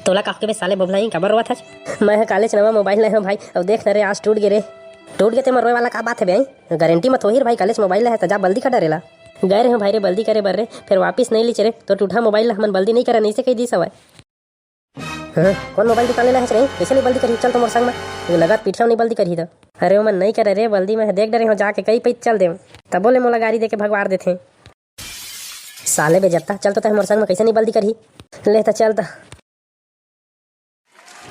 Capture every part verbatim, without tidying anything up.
तोला का होगे बे साले बोबला, काबर रोवत हस? मैं ह कालेच नवा मोबाइल लाए हंव भाई, अउ देख न रे, आज टूट गे रे। टूट गे तेमा रोए वाला का बात हे बे? गारंटी म थोही रे भाई, कालेच मोबाइल लाए हस त जा बल्दी कर डरे ला। गए रहे भाई रे बल्दी करे बर रे, फेर वापिस नइ लीच रे। तोर टूटहा मोबाइल ला हमन बल्दी नइ करन, अइसे कहि दिस हवय। हाँ, कोन मोबाइल दुकान ले लाए हस रे? कइसे नइ बल्दी करही? चल तो मोर संग म। ये लगत पीठिया नइ बल्दी करही त। अरे ओमन नइ करे रे बल्दी, मैं देख डरे हंव जाके कई पइत चल देव। तबो ले मोला गारी देके भगवार देथे। साले बेजत्ता, चल तो तैं मोर संग म, कइसे नइ बल्दी करही? ले त चल त।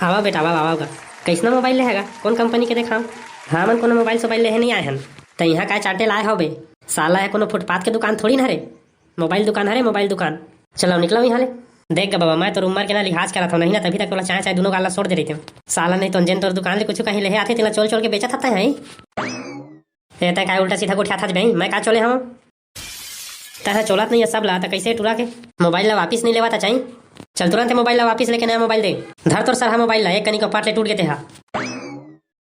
आवा बेटा, आवा, आवा गा। कइसना मोबाइल लेहे गा? कोन कंपनी के देखांव? हमन कोनो मोबाइल सोबाइल लेहे नइ आए हन। त इहां काय चाटे लाए हव बे? साला ए कोनो फुटपाथ के दुकान थोड़ी न हरे। मोबाइल दुकान हरे, मोबाइल दुकान। चलव निकलव इहां ले। देख गा बाबा, मैं तोर उम्मर के ना लिहाज करत हंव, नहीं ना तभी तक तोला चाय चाय दूनों गाल ला सोट दे रहितेंव। साला नहीं तो जेन तोर दुकान ले कुछु कहीं लेहे आथे, तेला चोल चोल के बेचत हस तैं, हई? ए तैं काय उल्टा सीधा गोठियात हस बे? मैं का चोले हंव? तैं ह चोलत नइ हे सब ला, त कइसे टूरा के? मोबाइल ला वापिस नइ लेवा त चाही। चल तुरंत मोबाइल ला वापिस लेके नया मोबाइल दे। धर तोर सरहा मोबाइल ला, एक कनी के पाट ले टूट गे तेहा।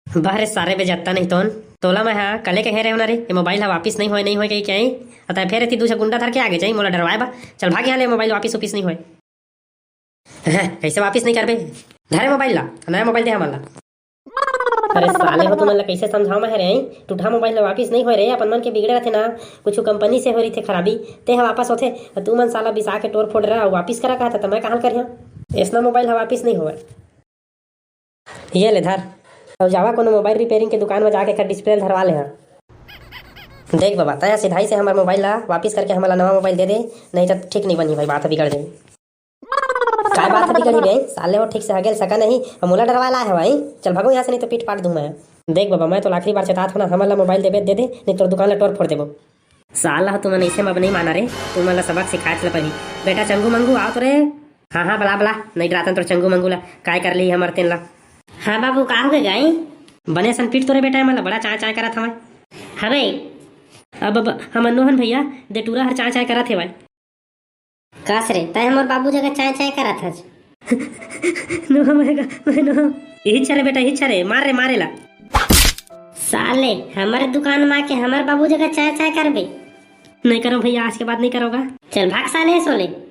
बहरे सारे बेजत्ता नहीं तोन, तोला मैं ह कले के घेरे होना रे, ये मोबाइल ह वापिस नइ होय, नइ होय कहि के आई। अतः फेर एती दू झन गुंडा धर के आगे जाई मोला डरवाए बा। चल भाग इहां ले, मोबाइल वापिस उपिस नइ होय। हैं, कइसे वापिस नइ करबे? धरे मोबाइल ला, नया मोबाइल दे हमन ला। अरे साले हो, तुमन ला कइसे समझाओ मैं रे? टूटहा मोबाइल ला वापिस नइ होय रे, अपन मन के बिगड़े रथे ना, कुछु कंपनी से होय रहिथे खराबी, ते ह वापस होथे, अउ तुमन साला बिसा के टोर फोड़ रहा, वापिस करा कहत ह, त मैं कहां ल करिहां? एसना मोबाइल ह वापिस नइ होवय। ये ले धर। अउ जावा कोनो मोबाइल रिपेयरिंग के दुकान म जाके एकर डिस्प्ले ल धरवा ले हा। देख बाबा, तैं ह सिधाई से हमर मोबाइल ला वापिस करके हमन ला नवा मोबाइल दे दे, नहीं त ठीक नइ बनही भाई, बात ह बिगड़ जाही। काय बात ह बिगड़ही बे? साले हो ठीक से हगे ल सका नहीं, अउ मोला डरवाए ला आए हवय। चल भगो इहां से, नहीं तो पीट पाट दूं मैं। देख बाबा, मैं तोला आखिरी बार चेतात हंव ना, हमन ला मोबाइल देबे दे दे, नहीं तोर दुकान ला टोर फोड़ देबो। साला हो तुमन अइसे म अब नइ माना रे, तुमन ला सबक सिखाए ल परही। बेटा चंगू मंगू, आव तो रे। हां हां, बला बला, नइ डरातन तोर चंगू मंगू ला, काय कर ली हमर तेन ला। हां बाबू, का होगे गाय? बने असन पीट तो रे बेटा, एमन ला बड़ा चांय चांय करत हवय। हवे। अब, अब हमन नोहन भैया, दे टूरा हर चांय चांय करत हेवय। कस रे, तैं हमर बाबू जगह चांय चांय करत हस। नोहन मैं का, मैं नोहन। इही छरे बेटा, इही छरे, मार रे, मारे ला। साले, हमर दुकान म आके हमर बाबू जगह चांय चांय करबे? नइ करंव भैया, आज के बाद नइ करंव गा। चल भाग साले, सोले।